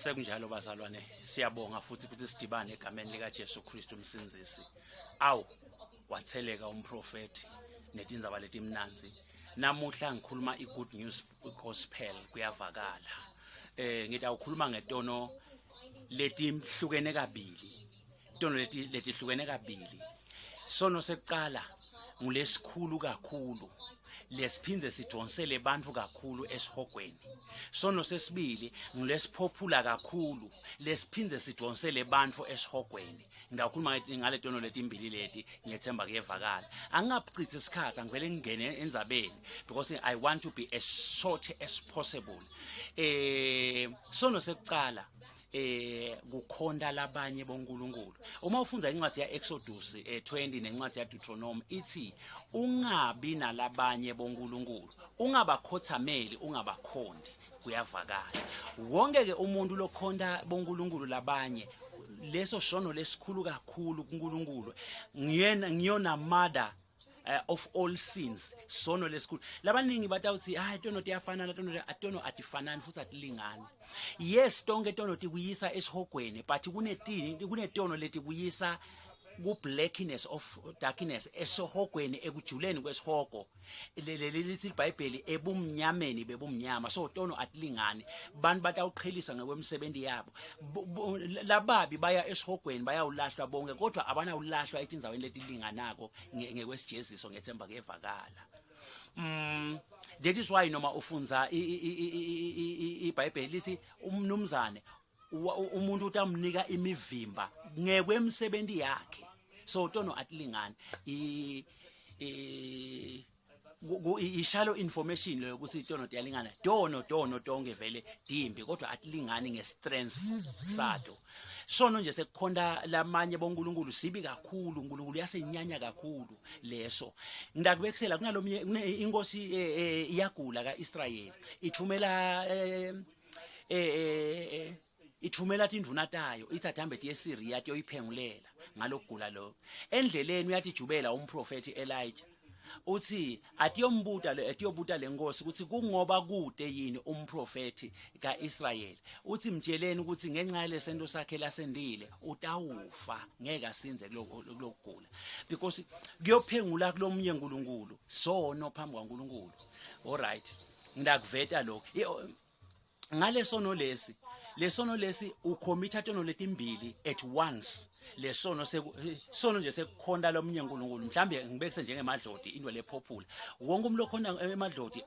Sekunjalo bazalwane, siyabonga futhi ukuthi sidibane egameni likaJesu Kristu umsindzisi. Awu, watheleka umprofeti netindzaba letimnandzi. Namuhla ngikhuluma i-good news gospel kuyavakala. Eh ngitawukhuluma ngetono letihlukene kabili. Tono leti letihlukene kabili. Sono sekucala ngulesikhulu kakhulu lesiphindze sidvonsele bantfu kakhulu esihogweni. Sono sesibili ngulesiphophula kakhulu lesiphindze sidvonsele bantfu esihogweni. Ngitawukhuluma ngale tono letimbili leti ngiyethemba kuyevakala. Angingabuchitsi isikhathi angivele ngingene endzabeni because I want to be as short as possible. Eh sono sekucala eh kukhonta labanye boNkulunkulu uma ufunda incwadi yaExodus eh, 20 nencwadi yaDeuteronomy ithi ungabi nalabanye boNkulunkulu ungabakhothameli ungabakhonti kuyavakala wonke ke umuntu lokhonta boNkulunkulu labanye leso shono lesikhulu kakhulu kuNkulunkulu ngiyena ngiyona mother uh, of all sins sono lesikhulu labaningi batawuthi hayi tono tiyafanana tono atono atifanani futhi atilingani yes tonke tono tikuyisa esihogweni but kunetini kunetono letikuyisa ku blackness of darkness esihogweni ekujuleni kwesihogo leli lithi iBhayibheli ebumnyameni bebumnyama so tono atilingani bantu batawuqhelisa ngekwemisebenzi yabo lababi baya esihogweni bayawulahlwa bonke kodwa abanawulahlwa etindzaweni letilinganako ngekwesijeziso ngethemba kuyevakala that is why noma ufunza iBhayibheli lithi umnumzane umuntu utamnika imivimba ngekwemisebenzi yakhe so tono atilingani i ishalo information leyo ukuthi tono tiyalingana tono tono tonke vele dimbi kodwa atilingani ngestrength sato sono nje sekukhonta lamanye boNkulunkulu sibi kakhulu uNkulunkulu uyasenyanya kakhulu leso ngidakubekisela kunalomnye inkosi eh, eh, iyagula kaIsrayeli ithumela eh, eh ithumela tindvuna tayo ithi athambe tiye eSiriya tiyoyiphengulela ngalokugula lokho endleleni uyatijubela umprofeti Elijah uthi atiyombuta le atiyobuta lenkosi ukuthi kungoba kude yini umprofeti kaIsrayeli uthi mtsheleni ukuthi ngenxa yalesento sakhe lasendile utawufa ngeke asinze kulokugula because kuyophengula kulomunye uNkulunkulu sono phambi kwaNkulunkulu all right ngidakuveta lokho ngalesono lesi lesono lesi ucommita tono letimbili at once lesono sono nje sekukhonta lomnye uNkulunkulu mhlambe ngibekise njengemadloti into lephophula wonke umuntu okhona emadloti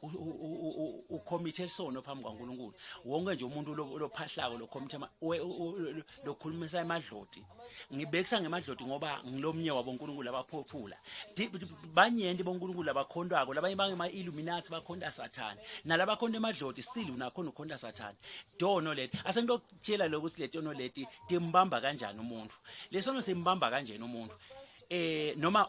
ucommit sono phambi kwaNkulunkulu wonke nje umuntu lophahlako locommit lokhulumisa emadloti ngibekisa ngemadloti ngoba ngilomnye wabo uNkulunkulu abaphophula banyenti boNkulunkulu abakhontwako labanye bangema Illuminati bakhonta Sathane nalabakhonta emadloti still unakhona ukhonta Sathane dono leti asengitokutshela lokuthi letono leti timbamba kanjani umuntu lesono simbamba kanjeni umuntu eh noma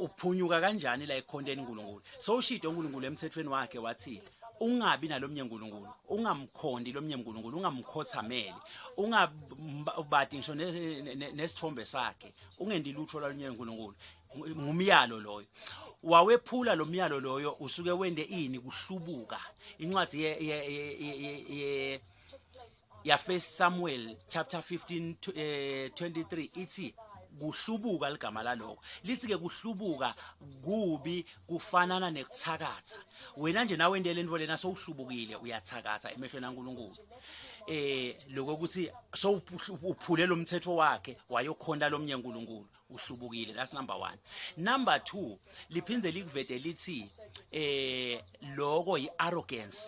uphunyuka kanjani la ekhonteni uNkulunkulu so ushito uNkulunkulu emthethweni wakhe wathi ungabi nalomnye uNkulunkulu ungamkhondi lomnye uNkulunkulu ungamkhothameli ungabati ngisho nesithombe sakhe ungendi lutho lwalunye uNkulunkulu ngumyalo loyo wawephula lo myalo loyo usuke wende ini kuhlubuka incwadi ye, ye, ye, ye ya First Samuel chapter 15 eh, 23 ithi kuhlubuka ligama laloko lithi ke kuhlubuka kubi kufanana nekuthakatha wena nje nawe entele into lena sowuhlubukile uyathakatha emehlweni kaNkuluNkulu eh lokho ukuthi sowuphule lo mthetho wakhe wayokhonta lomnye uNkulunkulu uhlubukile that's number 1 number 2 liphinde likuvede lithi eh lokho iarrogance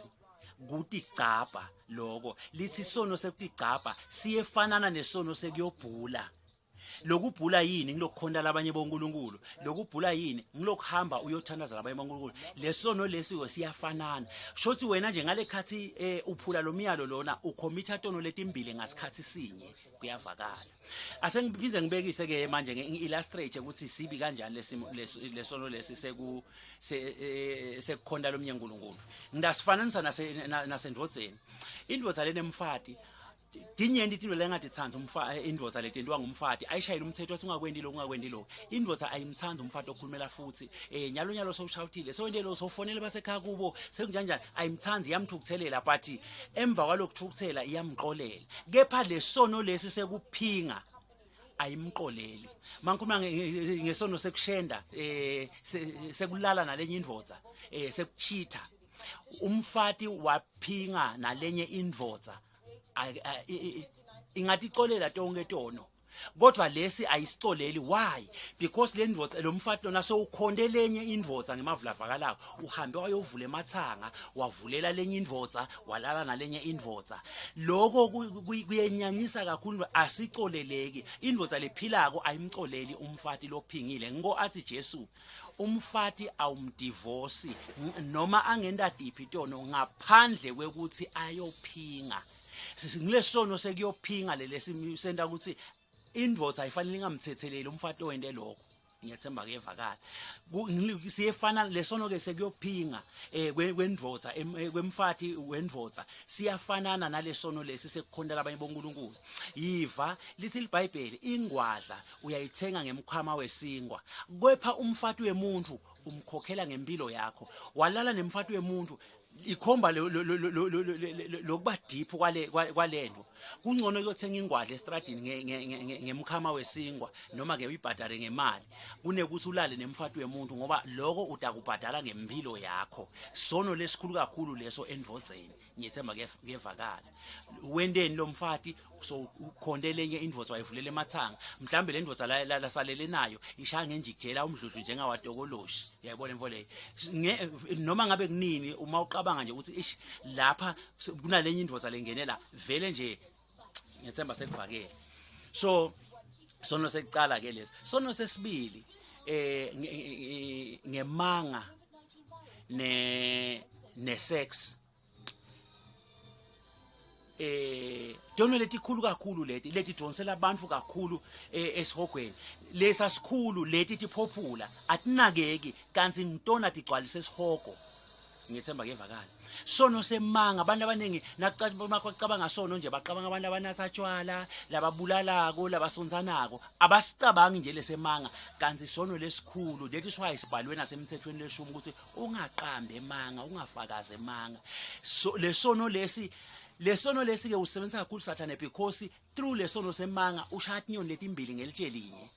kutigcabha lokho lithi isono sekutigcabha siyefanana nesono sekuyobhula lokubhula yini ngilokukhonta labanye boNkulunkulu lokubhula yini ngilokuhamba uyothandaza labanye boNkulunkulu lesono lesi siyafanana shothi wena nje ngalekhathi eh, uphula lo myalo lona ukhomitha tono letimbili ngasikhathi sinye kuyavakala asengiphinde ngibekise ke manje ngi-illustrate ukuthi sibi kanjani lesimo lesono lesi seku eh, sekukhonta lomnye uNkulunkulu ngidasifananisa nasendvodzeni indvodza lenemfati Tinyenti tinto lengatitsandzi umfa indvodza letentiwa ngumfati ayishayele umthetho wathi ungakwendi lokhu ungakwendi lokhu. Indvodza ayimtsandzi umfati okhulumela futhi eh nyalo nyalo sowushawutile sewente lo sowufonele basekhaya kubo sekunjanjani ayimtsandzi iyamthukuthelela but emva kwalokuthukuthela iyamxolela. Kepha lesono lesi sekuphinga ayimxoleli. Mangikhuluma ngesono sekushenda eh sekulala nalenye indvodza eh sekuchitha umfati waphinga nalenye indvodza ingaticolela tonke tono kodwa lesi ayisicoleli why because le ndvodza lo mfati lona sowukhonte lenye indvodza ngemavulavakalako uhambe wayovula emathanga wavulela lenye indvodza walala nalenye indvodza lokho kuyenyanyisa kakhulu asicoleleki indvodza lephilako ayimcoleli umfati lophingile ngiko athi Jesu umfati awumdivosi noma angenta tiphi tono ngaphandle kwekuthi ayophinga ngilesono sekuyophinga lelesi senta ukuthi indvodza ayifanele ingamthetheleli umfati owente lokho ngiyethemba kuyevakala siyefana lesono ke sekuyophinga eh kwendvodza eh, kwemfati wendvodza siyafanana nalesono lesi sekukhonta labanye boNkulunkulu yiva lithi iBhayibheli ingwadla uyayithenga ngemkhwama wesinkwa kwepha umfati wemuntu umkhokhela ngempilo yakho walala nemfati wemuntu ikhomba lokuba deep kwale kwalento kungcono kuyothenga ingwadla estradini ngemkhama wesinkwa noma ke uyibhadale ngemali kunekuthi ulale nemfati wemuntu ngoba lokho utakubhadala ngempilo yakho sono lesikhulu kakhulu leso endvodzeni ngiyethemba kuyevakala wenteni lo mfati so ukhonte lenye indvodza wayivulela emathanga mhlawumbe le ndvodza lasalele nayo ishaya ngenjikijela umdludlu njengawatokoloshi uyayibona imfo leyo noma ngabe kunini uma uqabanga nje ukuthi ish lapha kunalenye indvodza lengene la vele nje ngiyethemba sekuvakele so sono sekucala ke leso sono sesibili eh ngemanga ne ne sex eh tono letikhulu kakhulu leti letidonsela abantu kakhulu eh, esihogweni lesa sikhulu leti tiphophula atinakeki kanti ngitona tigcwalise esihogo ngiyethemba kuyevakala sono semanga abantu abaningi nakucabanga sono nje baqabanga abantu abanatha tshwala lababulalako labasontanako abasicabangi nje lesemanga kanti sono lesikhulu that is why sibhalwe nasemthethweni leshumi ukuthi ungaqambi emanga ungafakazi emanga so lesono lesi lesono lesi ke usebenzisa kakhulu sathane because through lesono semanga ushaya inyoni letimbili ngelitshe linye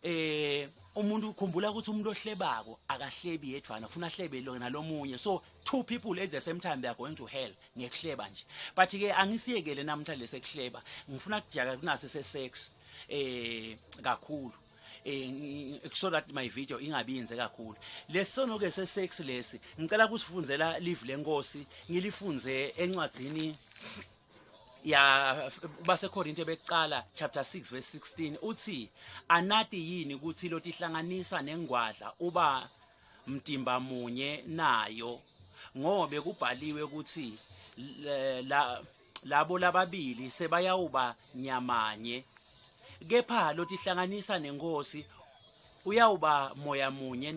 eh umuntu ukhumbula ukuthi umuntu ohlebako akahlebi yedvana kufuna ahlebe lo nalomunye so two people at the same time they are going to hell ngekuhleba nje but ke angisiyekele namhla lesekuhleba ngifuna kujaka kunase se sex eh kakhulu eh so that my video ingabi yinze kakhulu lesono ke se sex lesi ngicela kusifundzela live lenkosi ngilifunze encwadzini ya baseKorinte bekuqala chapter 6 verse 16 uthi anati yini ukuthi lotihlanganisa nengwadla uba mtimba munye nayo ngobe kubhaliwe ukuthi la labo lababili sebayawuba nyamanye kepha lotihlanganisa nenkosi uyawuba moya munye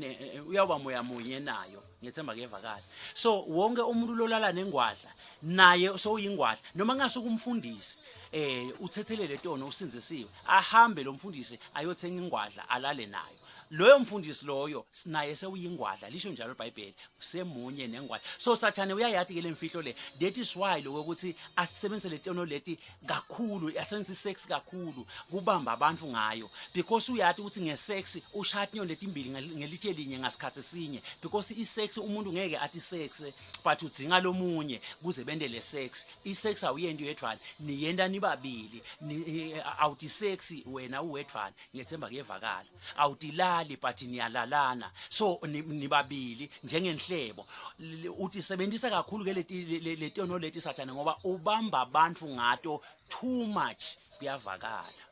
uyawuba moya munye nayo ngiyethemba kuyevakala so wonke umuntu lolala nengwadla naye sowuyingwadla noma ngase kumfundisi eh uthethelele tono usinzisiwe ahambe lo mfundisi ayothenga ingwadla alale nayo loyo mfundisi loyo naye sewuyingwadla lisho njalo iBhayibheli semunye nengwadla so sathane uyayati ke lemfihlo le that is why lokho ukuthi asisebenzise letono leti kakhulu asebenzise isex kakhulu kubamba abantu ngayo because uyati ukuthi ngesex ushaya inyoni letimbili ngelitshe linye ngasikhathi sinye because isex umuntu ngeke athi sex but udzinga lomunye kuze bende le sex isex awuyenti uyedvana niyenta nibabili awuthi sex wena uwedvana ngiyethemba kuyevakala awutilali but niyalalana so nibabili njengenhlebo uthi sebenzisa kakhulu ke leti letono leti sathane ngoba ubamba abantu ngato too much kuyavakala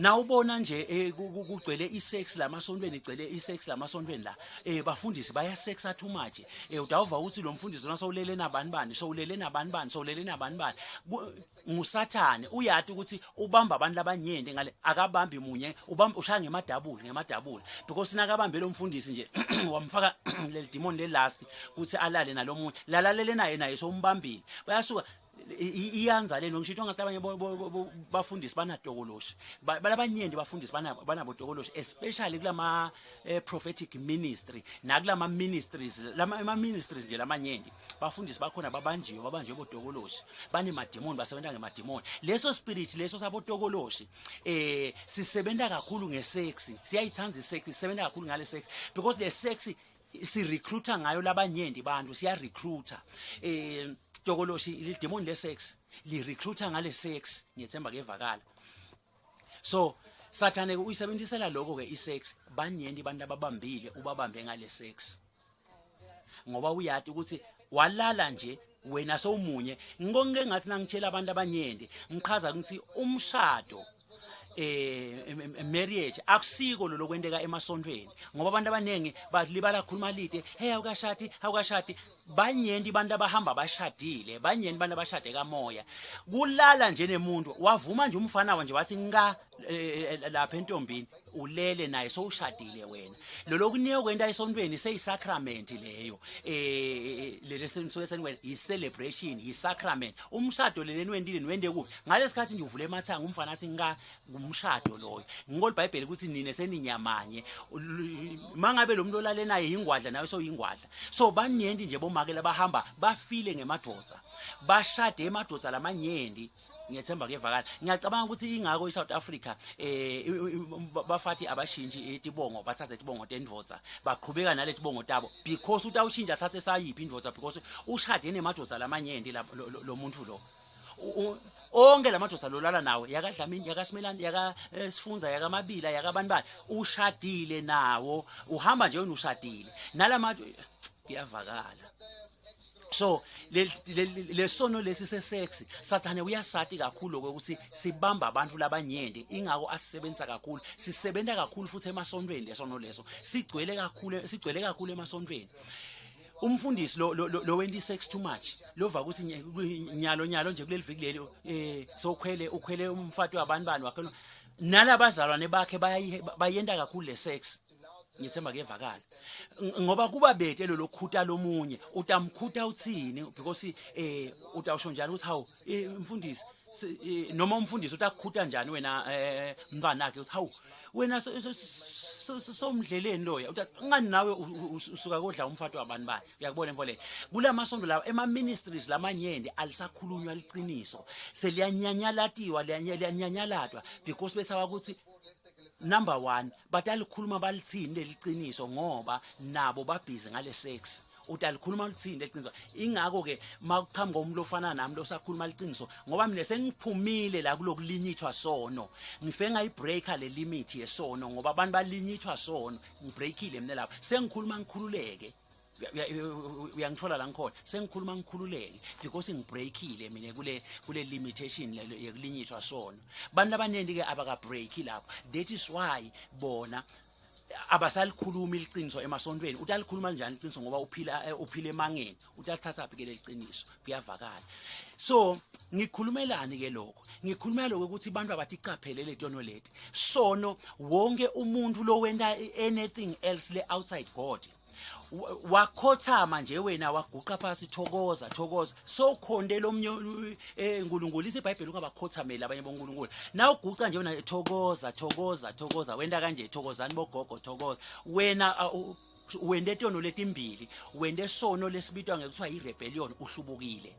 nawubona nje eh, kugcwele isex lamasontweni igcwele isex lamasontweni la eh bafundisi baya sexa too much eh utawuva ukuthi lo mfundisi lona sowulele nabani bani sowulele nabani bani sowulele nabani bani ngusathane uyati ukuthi ubamba abantu labanyenti ngale akabambi munye ubamba ushaya ngemadabula ngemadabula because nakabambe lo mfundisi nje wamfaka leli demon le last ukuthi alale nalomunye lalalele naye naye sombambile bayasuka Iyanza lento ngisho ngathi abanye bafundisi banatokoloshi, balabanyenti bafundisi banabo tokoloshi, especially kulama prophetic ministry nakulama ministries, lama ministries nje lamanyenti bafundisi bakhona babanjiwe, babanjiwe botokoloshi, banemadimoni, basebenza ngemadimoni. Leso spirit leso sabotokoloshi sisebenza kakhulu ngesex, siyayithanda isex, sisebenza kakhulu ngale sex because the sex si-recruiter ngayo labanyenti bantu, siya-recruiter. Tokoloshi, lidemoni le-sex, li-recruiter ngale sex. Ngiyethemba kuyevakala. So sathane uyisebenzisela lokho ke isex. Banyenti abantu ababambile, ubabambe ngale sex ngoba uyati ukuthi walala nje wena sowumunye. Ngikonke ngathi nangitshela abantu abanyenti, ngichaza ukuthi umshado, marriage, akusiko lo lokwenteka emasontweni, ngoba abantu abaningi balibala khuluma lite, "Hey, awukashadi, awukashadi." Banyenti abantu abahamba bashadile, banyenti abantu abashade kamoya. Kulala nje nemuntu, wavuma nje umfana nje wathi nga lapha entombini, ulele naye, sowushadile wena. Lo lokunike kwenta esontweni seyisacrament leyo, lele senisuke senikwena yi-celebration, yi-sacrament umshado leleni wentile. Niwente kuphi? Ngalesikhathi nje uvule emathanga, umfana athi nga, ngumshado loyo. Ngiko libhayibheli ukuthi nine seninyamanye. Mangabe lo muntu olale naye yingwadla, nawe sowuyingwadla. So banyenti nje bomake labahamba bafile ngemadvodza, bashade emadvodza lamanyenti. Ngiyethemba kuyevakala. Ngiyacabanga ukuthi ingako iSouth Africa bafati abashintshi itibongo, bathathe tibongo tendvodza, baqhubeka nale tibongo tabo, because utawushintsha athathe sayiphi indvodza? Because ushade nemadvodza lamanyenti lo muntu lo. Onke lamadvodza lolala nawe, yakaDlamini, yakaSimelane, yaka Sifundza, yakaMabila, yakabantu bani, ushadile nawo, uhamba nje wena ushadile nalama. Kuyavakala? So lesono lesi sesex, sathane uyasati kakhulu ukuthi sibamba abantu labanyenti, ingako asisebenzisa kakhulu, sisebenta kakhulu futhi emasontweni. Lesono leso sigcwele kakhulu, sigcwele kakhulu emasontweni. Umfundisi lo wenta sex too much, lova ukuthi nyalo nyalo nje kuleli viki leli sokhwele, ukhwele umfati wabantu bani wakhe, nalabazalwane bakhe bayenta kakhulu le sex. Ngithemba kuyevakala. Ngoba kuba bete lo lokhuta lomunye, utamkhuta uthini? Because utawusho njani ukuthi, "Hawu, mfundisi," noma umfundisi utakukhuta njani wena mntwana wakhe uthi, "Hawu wena, somdleleni loya," utathi ngani nawe usuka kodla umfati wabantu bani? Uyakubona mfo le kulamasondo lawa, ema ministries lamanyenti alisakhulunywa liqiniso, seliyanyanyalatiwa, liyanyanyalatwa because besaba ukuthi number 1 batalikhuluma balithini leli qiniso, ngoba nabo babhizi ngale sex. Utalikhuluma lithini leqiniso? Ingakho ke makuqhamuka umuntu ofana nami lo sakhuluma liqiniso, ngoba mina sengiphumile la kulokulinyithwa sono, ngifike ngayibreaker le limit yesono, ngoba abantu balinyithwa sono. Ngibreakile mina lapho, sengikhuluma ngikhululeke. Uyangithola la ngikhona? Sengikhuluma ngikhululeke because ngibreakile mina kule limitation yekulinyithwa sono. Bantu abaningi ke abakabreaki lapho, that is why bona abasalikhulumi iqiniso emasontweni. Utalikhuluma kanjani iqiniso ngoba uphila emangeni? Utalithatha phi ke leliqiniso? Kuyavakala? So ngikhulumelani ke lokho? Ngikhulumela lokho ukuthi abantu abatiqaphele letono leti sono. Wonke umuntu lo wenta anything else le outside God, wakhothama nje wena, waguqa phansi, thokoza, thokoza, sowukhonde lomnye uNkulunkulu. IsiBhayibheli ungabakhothameli abanye boNkulunkulu. Na uguqa nje wena, thokoza, thokoza, thokoza, wenta kanje, thokozani bogogo, thokoza wena, wente tono letimbili. Wente sono lesibitwa ngekuthiwa i-rebellion, uhlubukile,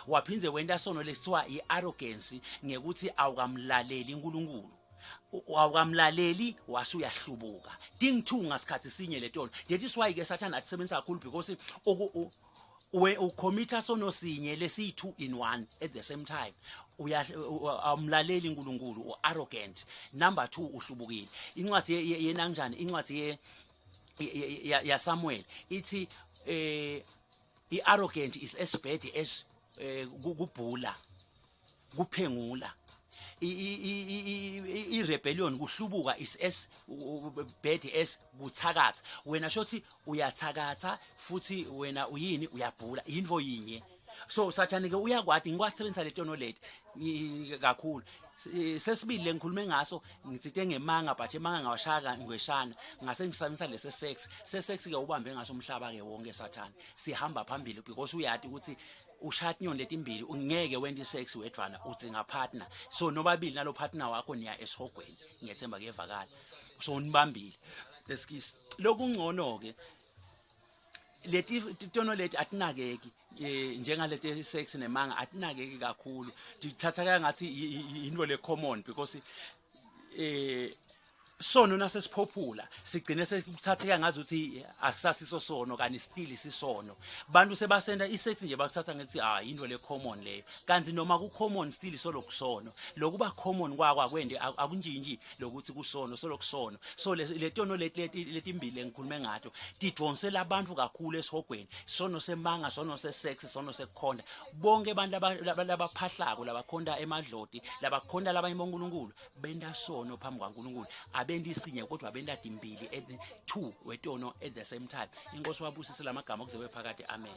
waphindze wenta sono lesithiwa i-arrogance ngekuthi awukamlaleli uNkulunkulu. Awukamlaleli wase uyahlubuka. Ting-two ngasikhathi sinye letono. That is why ke sathana atisebenzisa kakhulu, because we ucommita sono sinye lesiyi-two in one at the same time. Awumlaleli uNkulunkulu, u-arrogant, number 2 uhlubukile. Incwadi yenanjani, incwadi ye ya Samuel ithi i-arrogant is as bad as kubhula, kuphengula. I-rebellion, kuhlubuka, is as bad as kuthakatha. Wena shothi uyathakatha futhi wena uyini? Uyabhula, yinto yinye. So sathane ke uyakwati ngikwasebenzisa letono leti kakhulu. Sesibili lengikhulume ngaso, ngitsite ngemanga, but emanga ngawashaya ngweshana, ngase ngisebenzisa lese sex. Se sex ke ubambe ngaso umhlaba ke wonke sathane, sihamba phambili because uyati ukuthi Ushaya tinyoni letimbili, ungeke wente isex wedvwana, udzinga partner. So nobabili nalo partner wakho niya esihogweni. Ngiyethemba kuyevakala. So nibambile. Lesikisi lokungcono ke, leti tono leti atinakeki njengaleti sex nemanga, atinakeki kakhulu, tithatha kangathi into le common, because sono nasesiphophula sigcine sekuthatheka ngazi ukuthi akusasiso sono, kanti still sisono. Bantu sebasenta isex nje, bakuthatha ngethi, ah, into le common leyo, kanti noma ku common still solo kusono. Lokuba common kwakwa kwende akuntshintshi lokuthi kusono, solo kusono. So le tono leti letimbili engikhulume ngato tidvonsela abantu kakhulu esihogweni: sono semanga, sono sesex, sono sekukhonda. Bonke abantu labaphahlako, labakhonda emadloti, labakhonda labanye bonkulunkulu, benta sono phambi kwaNkulunkulu. Abenti isinye kodwa benta timbili, at two wetono at the same time. Inkosi wabusise lamagama kuze kube phakade. Amen.